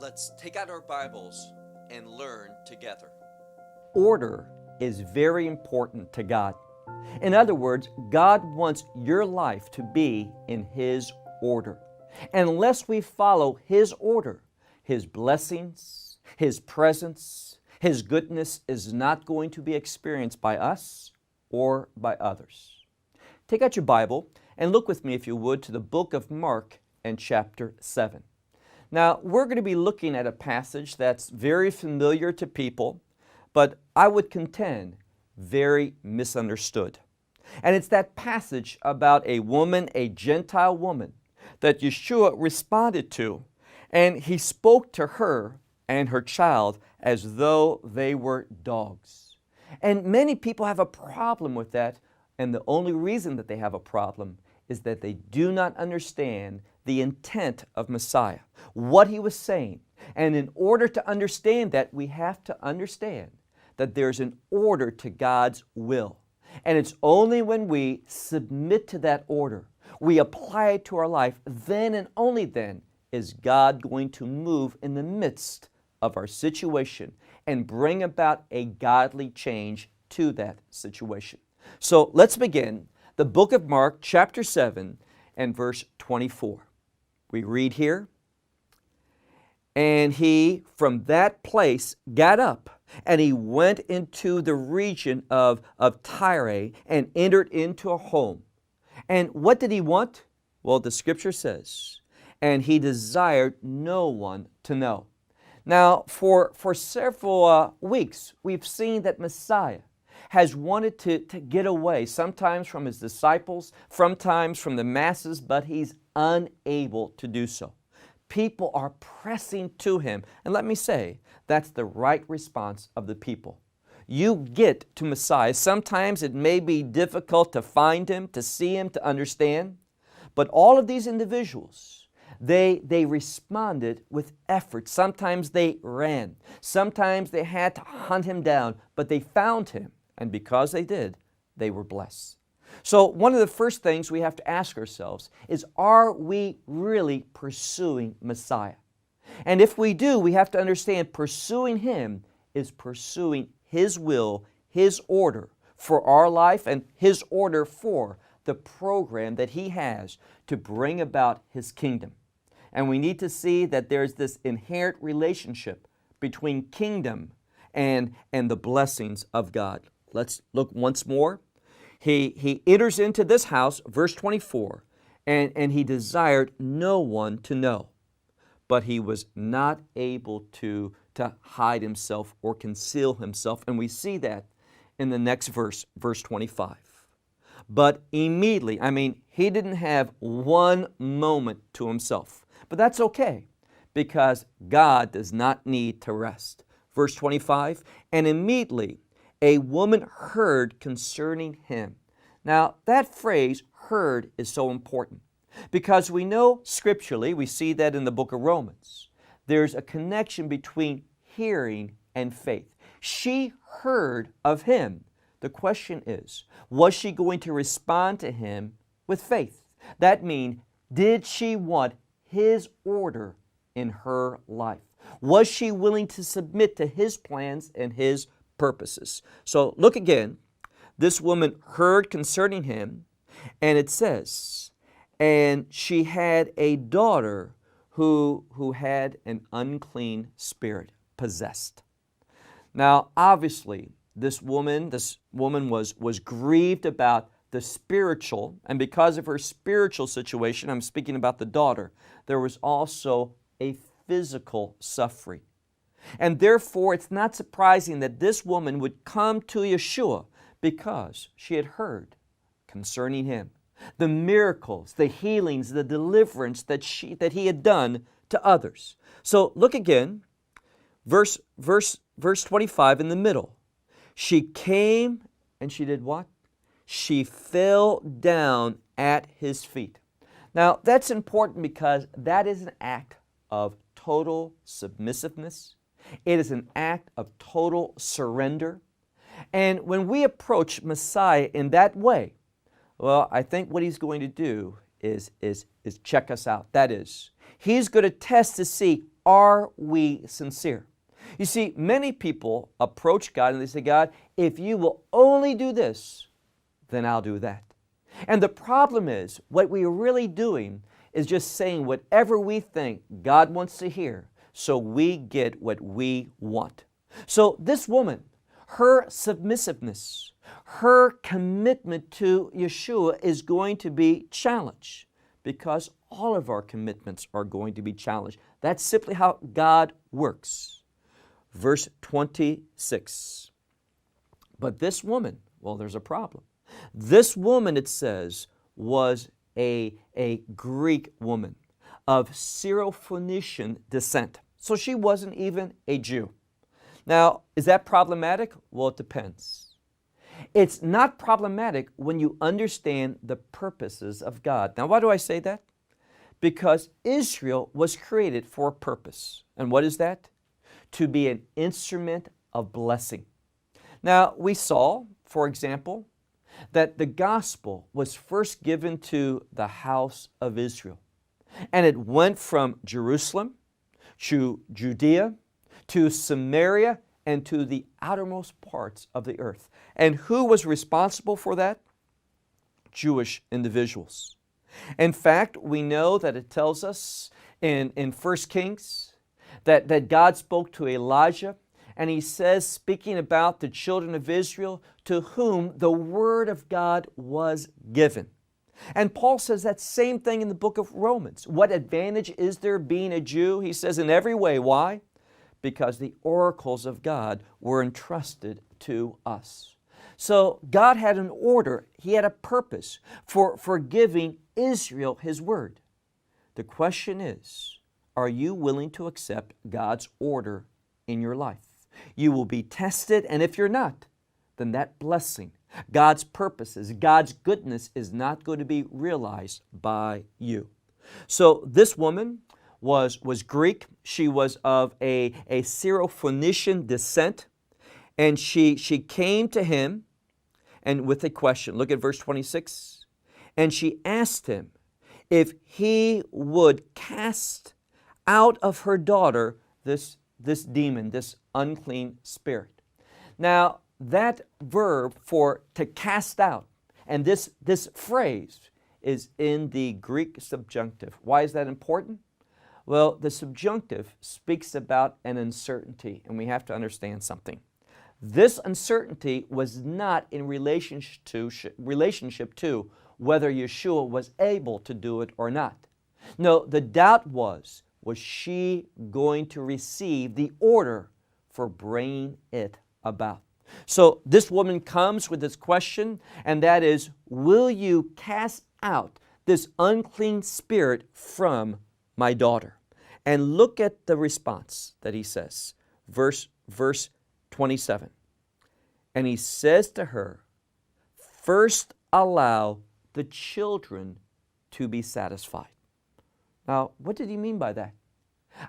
Let's take out our Bibles and learn together. Order is very important to God. In other words, God wants your life to be in His order. And unless we follow His order, His blessings, His presence, His goodness is not going to be experienced by us or by others. Take out your Bible and look with me, if you would, to the book of Mark and chapter 7. Now, we're going to be looking at a passage that's very familiar to people, but I would contend very misunderstood. And it's that passage about a woman, a Gentile woman, that Yeshua responded to, and He spoke to her and her child as though they were dogs. And many people have a problem with that, and the only reason that they have a problem is that they do not understand the intent of Messiah, what He was saying. And in order to understand that, we have to understand that there's an order to God's will. And it's only when we submit to that order, we apply it to our life, then and only then is God going to move in the midst of our situation and bring about a godly change to that situation. So let's begin the book of Mark, chapter 7, and verse 24. We read here, "And he from that place got up, and he went into the region of Tyre and entered into a home." And what did he want? Well, the scripture says, "And he desired no one to know." Now, for several weeks, we've seen that Messiah has wanted to get away, sometimes from His disciples, sometimes from the masses, but He's unable to do so. People are pressing to Him. And let me say, that's the right response of the people. You get to Messiah. Sometimes it may be difficult to find Him, to see Him, to understand. But all of these individuals, they responded with effort. Sometimes they ran. Sometimes they had to hunt Him down, but they found Him. And because they did, they were blessed. So one of the first things we have to ask ourselves is, are we really pursuing Messiah? And if we do, we have to understand pursuing Him is pursuing His will, His order for our life, and His order for the program that He has to bring about His kingdom. And we need to see that there's this inherent relationship between kingdom and the blessings of God. Let's look once more. He enters into this house, verse 24, and he desired no one to know. But he was not able to hide himself or conceal himself. And we see that in the next verse, verse 25. But immediately, he didn't have one moment to himself. But that's okay, because God does not need to rest. Verse 25, and immediately a woman heard concerning him. Now, that phrase, heard, is so important because we know scripturally, we see that in the book of Romans, there's a connection between hearing and faith. She heard of Him. The question is, was she going to respond to Him with faith? That means, did she want His order in her life? Was she willing to submit to His plans and His purposes? So look again. This woman heard concerning Him, and it says, and she had a daughter who had an unclean spirit, possessed. Now, obviously, this woman was grieved about the spiritual, and because of her spiritual situation, I'm speaking about the daughter, there was also a physical suffering. And therefore, it's not surprising that this woman would come to Yeshua because she had heard concerning Him, the miracles, the healings, the deliverance that He had done to others. So look again, verse 25 in the middle. She came and she did what? She fell down at His feet. Now, that's important because that is an act of total submissiveness. It is an act of total surrender. And when we approach Messiah in that way, well, I think what He's going to do is check us out. That is, He's going to test to see, are we sincere? You see, many people approach God and they say, God, if you will only do this, then I'll do that. And the problem is, what we're really doing is just saying whatever we think God wants to hear, so we get what we want. So this woman, her submissiveness, her commitment to Yeshua is going to be challenged, because all of our commitments are going to be challenged. That's simply how God works. Verse 26. But this woman, well, there's a problem. This woman, it says, was a Greek woman of Syrophoenician descent. So she wasn't even a Jew. Now, is that problematic? Well, it depends. It's not problematic when you understand the purposes of God. Now, why do I say that? Because Israel was created for a purpose. And what is that? To be an instrument of blessing. Now, we saw, for example, that the gospel was first given to the house of Israel. And it went from Jerusalem to Judea, to Samaria, and to the outermost parts of the earth. And who was responsible for that? Jewish individuals. In fact, we know that it tells us in 1 Kings that God spoke to Elijah, and he says, speaking about the children of Israel, to whom the word of God was given. And Paul says that same thing in the book of Romans. What advantage is there being a Jew? He says in every way. Why? Because the oracles of God were entrusted to us. So God had an order. He had a purpose for giving Israel His word. The question is, are you willing to accept God's order in your life? You will be tested, and if you're not, then that blessing, God's purposes, God's goodness is not going to be realized by you. So this woman was Greek. She was of a Syrophoenician descent, and she came to him and with a question. Look at verse 26. And she asked him if he would cast out of her daughter this demon, this unclean spirit. Now, that verb for to cast out, and this phrase is in the Greek subjunctive. Why is that important? Well, the subjunctive speaks about an uncertainty, and we have to understand something. This uncertainty was not in relationship to whether Yeshua was able to do it or not. No, the doubt was she going to receive the order for bringing it about? So this woman comes with this question, and that is, will you cast out this unclean spirit from my daughter? And look at the response that he says. Verse 27. And he says to her, first allow the children to be satisfied. Now, what did he mean by that?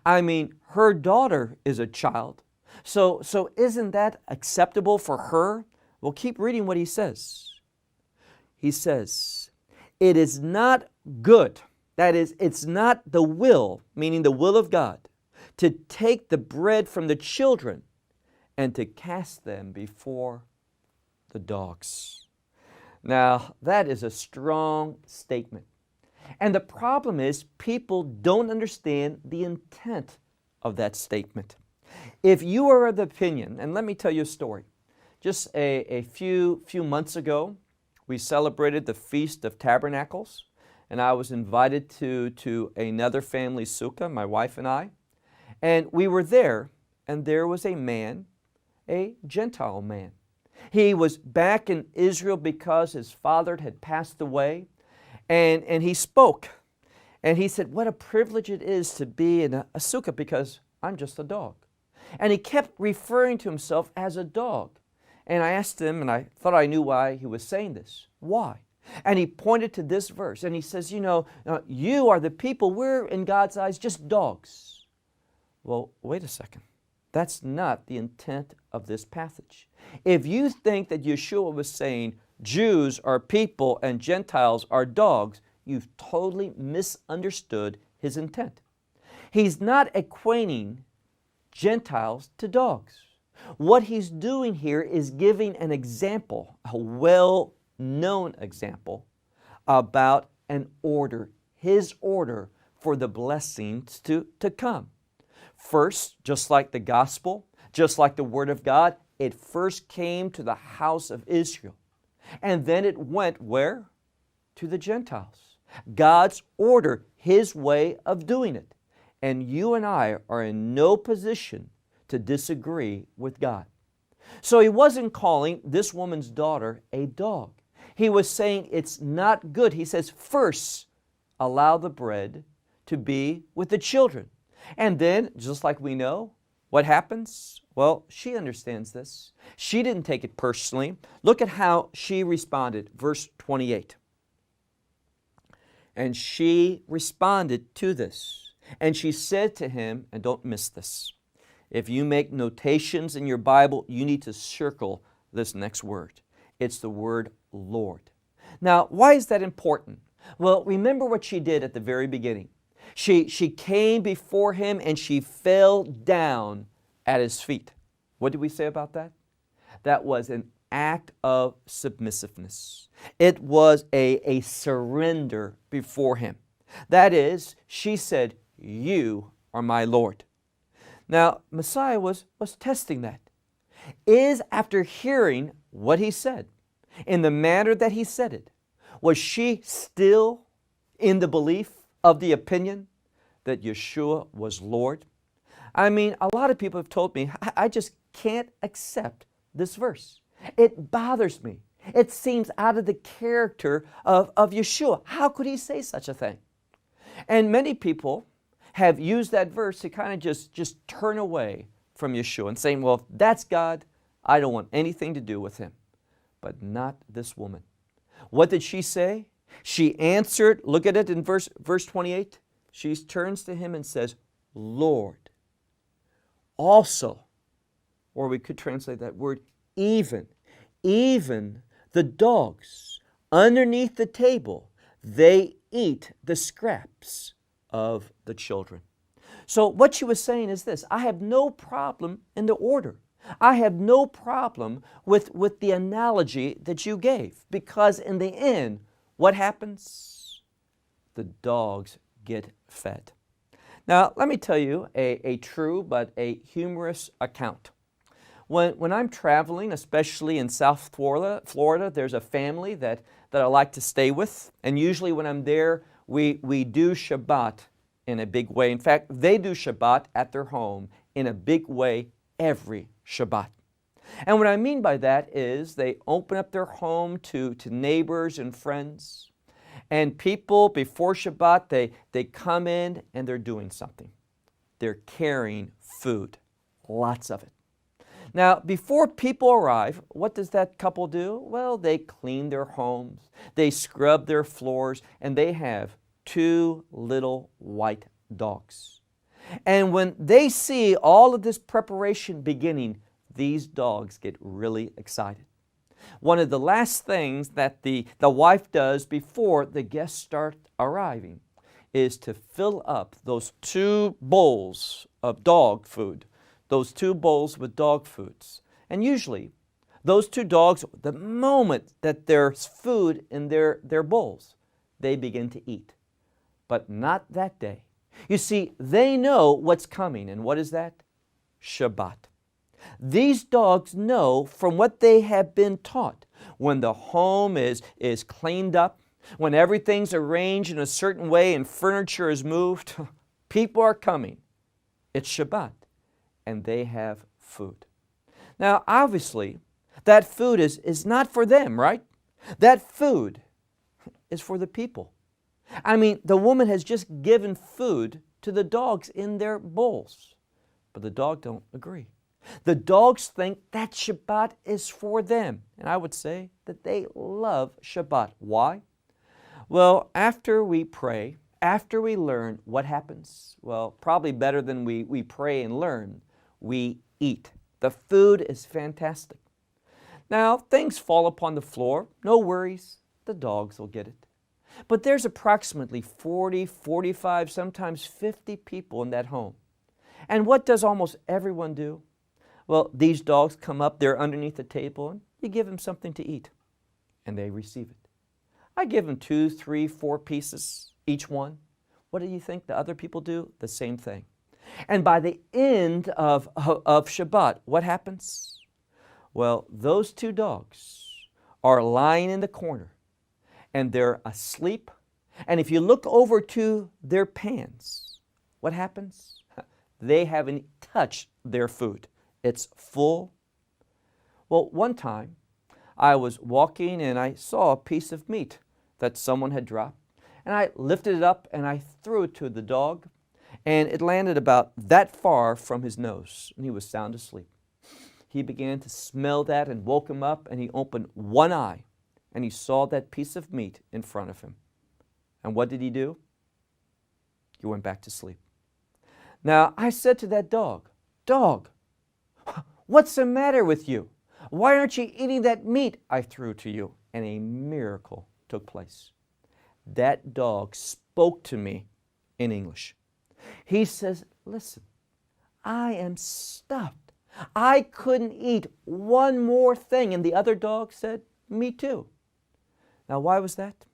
I mean, her daughter is a child. So isn't that acceptable for her? Well, keep reading what he says. He says, it is not good, that is, it's not the will, meaning the will of God, to take the bread from the children and to cast them before the dogs. Now, that is a strong statement. And the problem is people don't understand the intent of that statement. If you are of the opinion, and let me tell you a story. Just a few months ago, we celebrated the Feast of Tabernacles, and I was invited to another family sukkah, my wife and I. And we were there, and there was a man, a Gentile man. He was back in Israel because his father had passed away, and he spoke. And he said, what a privilege it is to be in a sukkah because I'm just a dog. And he kept referring to himself as a dog. And I asked him, and I thought I knew why he was saying this. Why? And he pointed to this verse, and he says, you are the people, we're in God's eyes just dogs. Well, wait a second. That's not the intent of this passage. If you think that Yeshua was saying Jews are people and Gentiles are dogs, you've totally misunderstood his intent. He's not equating Gentiles to dogs. What he's doing here is giving an example, a well-known example, about an order, his order for the blessings to come. First, just like the gospel, just like the Word of God, it first came to the house of Israel. And then it went where? To the Gentiles. God's order, His way of doing it. And you and I are in no position to disagree with God. So He wasn't calling this woman's daughter a dog. He was saying it's not good. He says, first, allow the bread to be with the children. And then, just like we know, what happens? Well, she understands this. She didn't take it personally. Look at how she responded. Verse 28. And she responded to this. And she said to him, and don't miss this. If you make notations in your Bible, you need to circle this next word. It's the word Lord. Now, why is that important? Well, remember what she did at the very beginning. She came before him and she fell down at his feet. What did we say about that? That was an act of submissiveness. It was a surrender before him. That is, she said, you are my Lord. Now, Messiah was testing that. Is after hearing what he said, in the manner that he said it, was she still in the belief of the opinion that Yeshua was Lord? I mean, a lot of people have told me, I just can't accept this verse. It bothers me. It seems out of the character of Yeshua. How could he say such a thing? And many people have used that verse to kind of just turn away from Yeshua and saying, well, if that's God, I don't want anything to do with him. But not this woman. What did she say? She answered, look at it in verse 28. She turns to him and says, Lord. Also, or we could translate that word, even the dogs underneath the table, they eat the scraps of the children. So what she was saying is this: I have no problem in the order. I have no problem with the analogy that you gave, because in the end, what happens? The dogs get fed. Now, let me tell you a true but a humorous account. When I'm traveling, especially in South Florida, there's a family that I like to stay with. And usually when I'm there, we do Shabbat in a big way. In fact, they do Shabbat at their home in a big way every Shabbat. And what I mean by that is they open up their home to neighbors and friends. And people, before Shabbat, they come in and they're doing something. They're carrying food, lots of it. Now, before people arrive, what does that couple do? Well, they clean their homes, they scrub their floors, and they have 2 little white dogs. And when they see all of this preparation beginning, these dogs get really excited. One of the last things that the wife does before the guests start arriving is to fill up those 2 bowls of dog food, those 2 bowls with dog foods. And usually, those 2 dogs, the moment that there's food in their bowls, they begin to eat. But not that day. You see, they know what's coming. And what is that? Shabbat. These dogs know from what they have been taught. When the home is cleaned up, when everything's arranged in a certain way and furniture is moved, people are coming. It's Shabbat, and they have food. Now, obviously, that food is not for them, right? That food is for the people. I mean, the woman has just given food to the dogs in their bowls, but the dogs don't agree. The dogs think that Shabbat is for them. And I would say that they love Shabbat. Why? Well, after we pray, after we learn, what happens? Well, probably better than we pray and learn, we eat. The food is fantastic. Now, things fall upon the floor. No worries. The dogs will get it. But there's approximately 40, 45, sometimes 50 people in that home. And what does almost everyone do? Well, these dogs come up, they're underneath the table, and you give them something to eat, and they receive it. I give them 2, 3, 4 pieces, each one. What do you think the other people do? The same thing. And by the end of Shabbat, what happens? Well, those 2 dogs are lying in the corner, and they're asleep. And if you look over to their pans, what happens? They haven't touched their food. It's full. Well, one time I was walking and I saw a piece of meat that someone had dropped. And I lifted it up and I threw it to the dog. And it landed about that far from his nose. And he was sound asleep. He began to smell that and woke him up, and he opened one eye and he saw that piece of meat in front of him. And what did he do? He went back to sleep. Now, I said to that dog, "Dog, what's the matter with you? Why aren't you eating that meat I threw to you?" And a miracle took place. That dog spoke to me in English. He says, "Listen, I am stuffed. I couldn't eat one more thing." And the other dog said, "Me too." Now, why was that?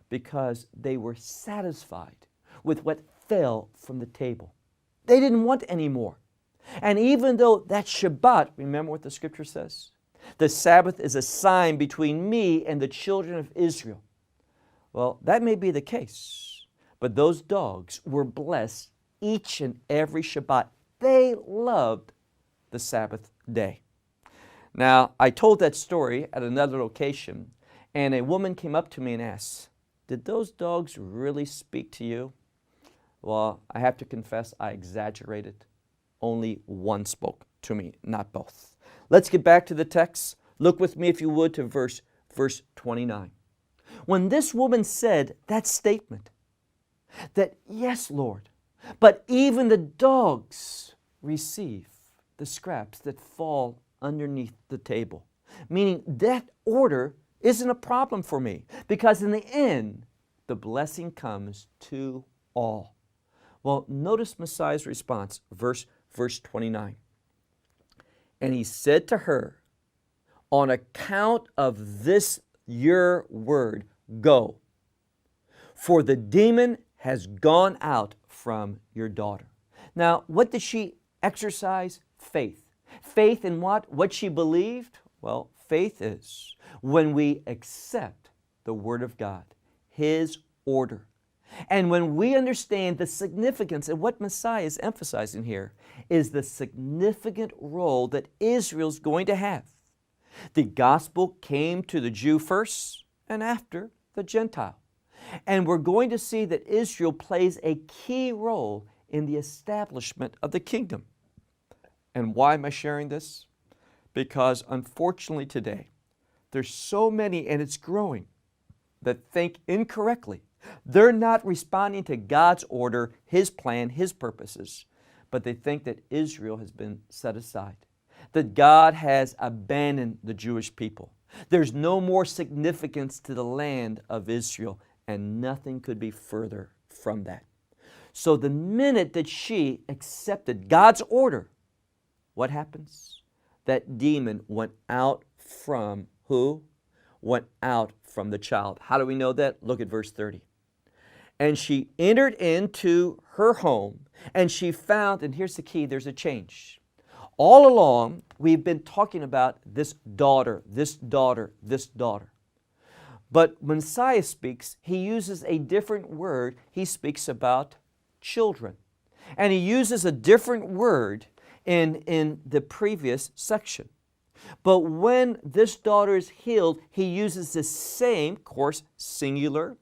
Because they were satisfied with what fell from the table. They didn't want any more. And even though that Shabbat, remember what the scripture says? The Sabbath is a sign between me and the children of Israel. Well, that may be the case, but those dogs were blessed each and every Shabbat. They loved the Sabbath day. Now, I told that story at another location, and a woman came up to me and asked, "Did those dogs really speak to you?" Well, I have to confess, I exaggerated. Only one spoke to me, not both. Let's get back to the text. Look with me, if you would, to verse 29. When this woman said that statement, that "Yes, Lord, but even the dogs receive the scraps that fall underneath the table," meaning that order isn't a problem for me, because in the end, the blessing comes to all. Well, notice Messiah's response, verse 29. And he said to her, "On account of this your word, go, for the demon has gone out from your daughter." Now, what did she exercise? Faith. Faith in what? What she believed? Well, faith is when we accept the Word of God, His order. And when we understand the significance, and what Messiah is emphasizing here is the significant role that Israel's going to have. The gospel came to the Jew first and after the Gentile. And we're going to see that Israel plays a key role in the establishment of the kingdom. And why am I sharing this? Because unfortunately today, there's so many, and it's growing, that think incorrectly. They're not responding to God's order, His plan, His purposes, but they think that Israel has been set aside, that God has abandoned the Jewish people. There's no more significance to the land of Israel, and nothing could be further from that. So the minute that she accepted God's order, what happens? That demon went out from who? Went out from the child. How do we know that? Look at verse 30. And she entered into her home, and she found, and here's the key, there's a change. All along, we've been talking about this daughter, this daughter, this daughter. But when Messiah speaks, he uses a different word. He speaks about children. And he uses a different word in the previous section. But when this daughter is healed, he uses the same, of course, singular,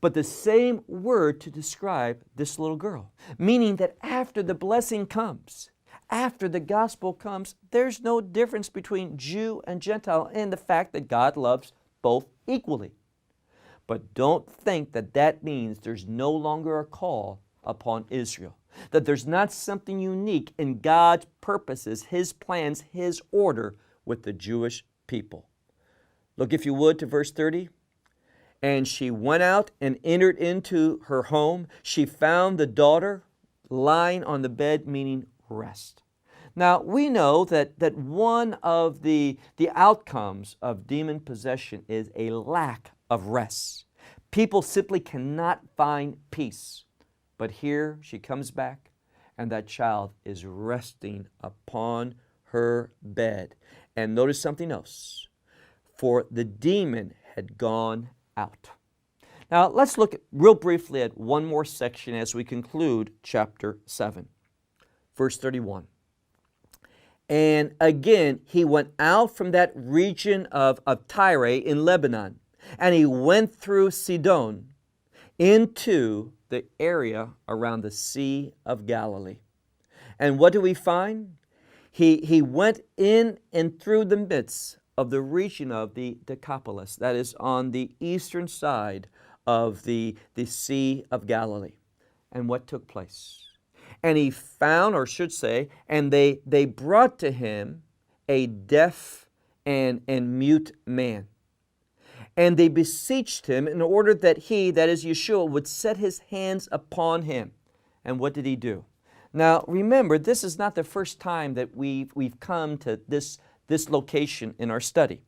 but the same word to describe this little girl. Meaning that after the blessing comes, after the gospel comes, there's no difference between Jew and Gentile in the fact that God loves both equally. But don't think that that means there's no longer a call upon Israel. That there's not something unique in God's purposes, His plans, His order with the Jewish people. Look, if you would, to verse 30. And she went out and entered into her home. She found the daughter lying on the bed, meaning rest. Now, we know that one of the outcomes of demon possession is a lack of rest. People simply cannot find peace. But here she comes back, and that child is resting upon her bed. And notice something else. For the demon had gone out. Now, let's look real briefly at one more section as we conclude chapter 7. Verse 31. And again, he went out from that region of Tyre in Lebanon, and he went through Sidon into the area around the Sea of Galilee. And what do we find? He went in and through the midst of the region of the Decapolis, that is on the eastern side of the Sea of Galilee. And what took place? And he found, or should say, and they brought to him a deaf and mute man. And they beseeched him in order that he, that is Yeshua, would set his hands upon him. And what did he do? Now remember, this is not the first time that we've come to this location in our study.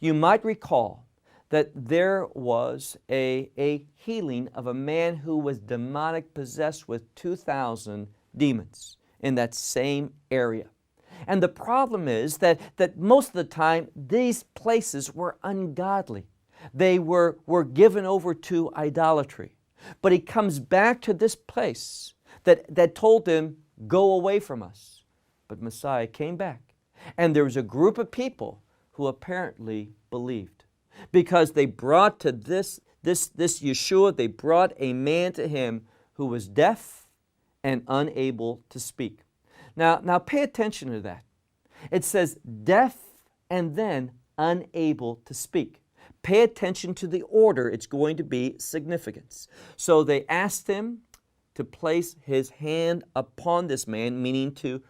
You might recall that there was a healing of a man who was demonic possessed with 2,000 demons in that same area. And the problem is that most of the time these places were ungodly. They were given over to idolatry. But he comes back to this place that told him, go away from us. But Messiah came back. And there was a group of people who apparently believed, because they brought to this Yeshua, they brought a man to him who was deaf and unable to speak. Now pay attention to that. It says deaf and then unable to speak. Pay attention to the order. It's going to be significant. So they asked him to place his hand upon this man, meaning to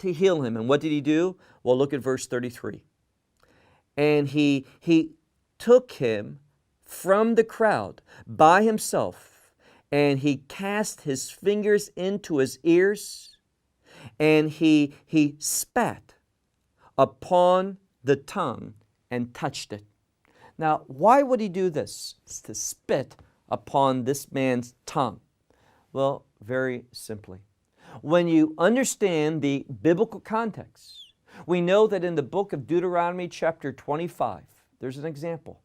heal him. And what did he do? Well, look at verse 33. And he took him from the crowd by himself, and he cast his fingers into his ears, and he spat upon the tongue and touched it. Now, why would he do this? It's to spit upon this man's tongue. Well, very simply. When you understand the biblical context, we know that in the book of Deuteronomy chapter 25, there's an example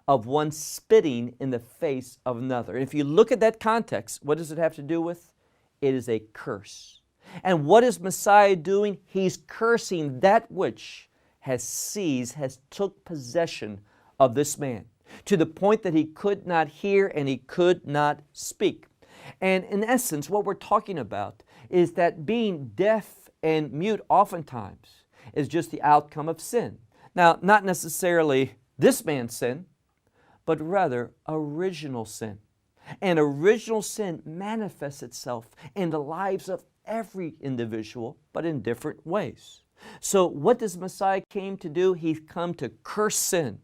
of one spitting in the face of another. And if you look at that context, what does it have to do with? It is a curse. And what is Messiah doing? He's cursing that which has seized, has took possession of this man, to the point that he could not hear and he could not speak. And in essence, what we're talking about is that being deaf and mute oftentimes is just the outcome of sin. Now, not necessarily this man's sin, but rather original sin. And original sin manifests itself in the lives of every individual, but in different ways. So what does Messiah came to do? He's come to curse sin,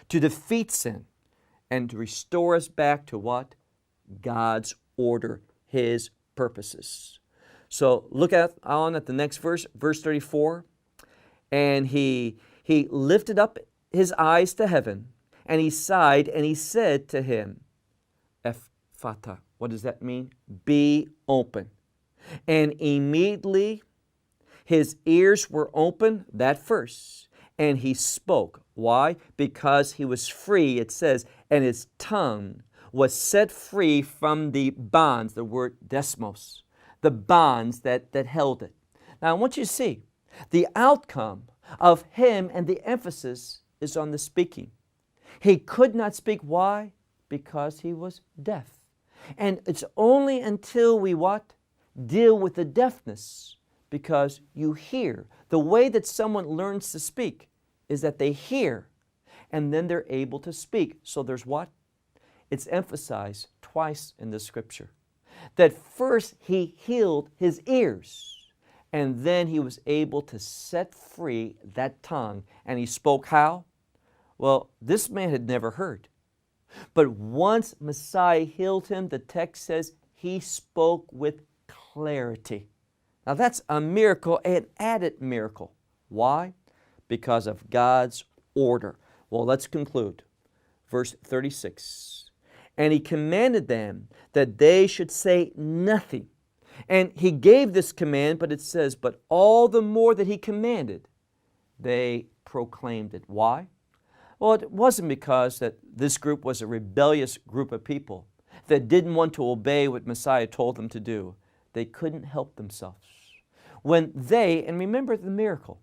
to defeat sin, and to restore us back to what? God's order, His purposes. So look on at the next verse, verse 34. And he lifted up his eyes to heaven, and he sighed, and he said to him, Ephphatha. What does that mean? Be open. And immediately his ears were open, that first, and he spoke. Why? Because he was free, it says, and his tongue was set free from the bonds, the word desmos, the bonds that held it. Now I want you to see, the outcome of him and the emphasis is on the speaking. He could not speak. Why? Because he was deaf. And it's only until we what? Deal with the deafness, because you hear. The way that someone learns to speak is that they hear and then they're able to speak. So there's what? It's emphasized twice in the scripture. That first he healed his ears, and then he was able to set free that tongue. And he spoke how? Well, this man had never heard. But once Messiah healed him, the text says he spoke with clarity. Now that's a miracle, an added miracle. Why? Because of God's order. Well, let's conclude. Verse 36. And he commanded them that they should say nothing. And he gave this command, but it says, but all the more that he commanded, they proclaimed it. Why? Well, it wasn't because that this group was a rebellious group of people that didn't want to obey what Messiah told them to do. They couldn't help themselves. When they, and remember the miracle,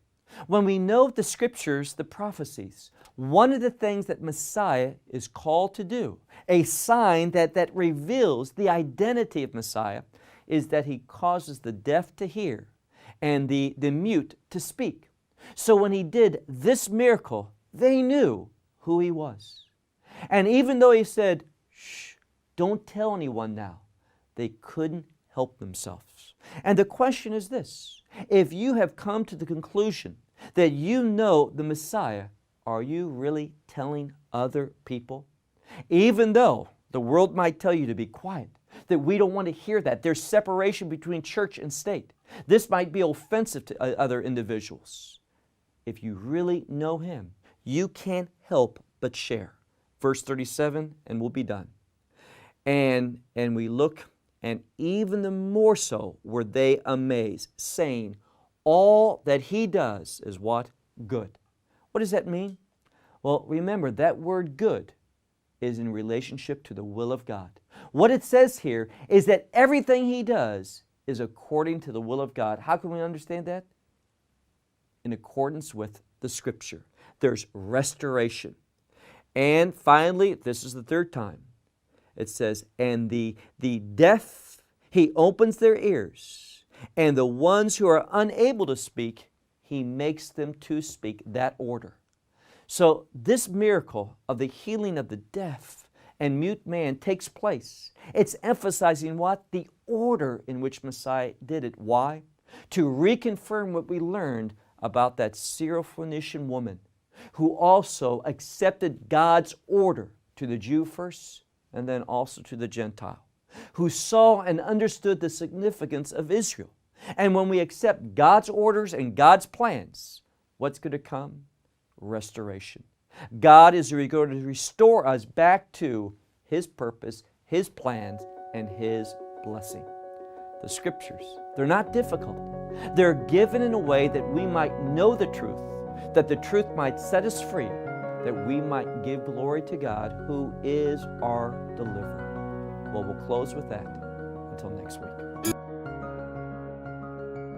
when we know the scriptures, the prophecies, one of the things that Messiah is called to do, a sign that reveals the identity of Messiah, is that he causes the deaf to hear and the mute to speak. So when he did this miracle, they knew who he was. And even though he said, shh, don't tell anyone now, they couldn't help themselves. And the question is this: if you have come to the conclusion that you know the Messiah, are you really telling other people? Even though the world might tell you to be quiet, that we don't want to hear that. There's separation between church and state. This might be offensive to other individuals. If you really know him, you can't help but share. Verse 37, and we'll be done. And we look, and even the more so were they amazed, saying, all that he does is what? Good. What does that mean? Well, remember that word good is in relationship to the will of God. What it says here is that everything he does is according to the will of God. How can we understand that? In accordance with the Scripture. There's restoration. And finally, this is the third time. It says, and the deaf, he opens their ears, and the ones who are unable to speak, he makes them to speak. That order. So this miracle of the healing of the deaf and mute man takes place. It's emphasizing what? The order in which Messiah did it. Why? To reconfirm what we learned about that Syrophoenician woman who also accepted God's order to the Jew first and then also to the Gentile, who saw and understood the significance of Israel. And when we accept God's orders and God's plans, what's going to come? Restoration. God is going to restore us back to His purpose, His plans, and His blessing. The Scriptures, they're not difficult. They're given in a way that we might know the truth, that the truth might set us free, that we might give glory to God, who is our deliverer. Well, we'll close with that. Until next week.